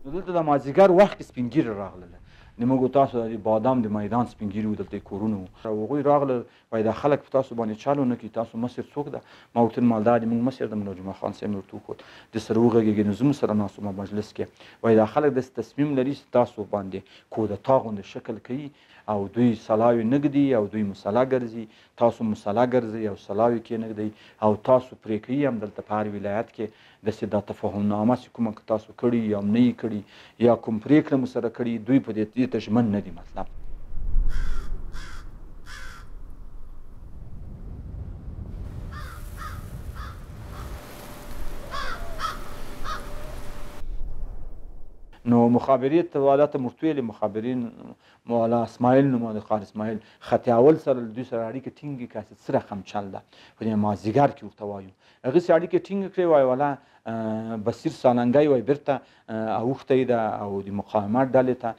نو دلته د مازدیګر وخت کې سپین ږیري راغلل، د موږ تاسو د بادام د میدان سپین ږیري وو، دلته یې کورونه وو. هغوی راغلل، وایي دا خلک په تاسو باندې چل ونه کړي، تاسو مشر څوک ده؟ ما ورته وویل مالدار دی، موږ مشر ده، ملا جمعه خان صاحب مې ورته وښود، ده سره وغږېږي. نو زموږ سره ناست وو مجلس کې، وایي دا خلک داسې تصمیم لري چې تاسو باندې کودتا غوندې شکل کوي او دوی سلاوې نه ږدي او دوی مسله ګرځي، تاسو مسله ګرځئ او سلاوې کې نه ږدئ او تاسو پرې کوي هم دلته په هر ولایت کې داسې دا تفاهمنامه چې کومه که تاسو کړي یا هم نه یې کړي یا کوم پرېکړه مو سره کړي، دوی په دې ته ژمن نه دي. مطلب نو مخابرې ته والا ته ورته ویلې، مخابرین مولا اسماعیل نوم د قار اسماعیل خط اول سره له دوی سره اړیکه ټینګې کړه چې څه رقم چل ده، په دې مازدیګر کې ورته وایو. هغسې اړیکې ټینګې کړې، وایي والا بصیر سالنګی وایي بیرته اوښتی ده او د مقاومت ډلې ته.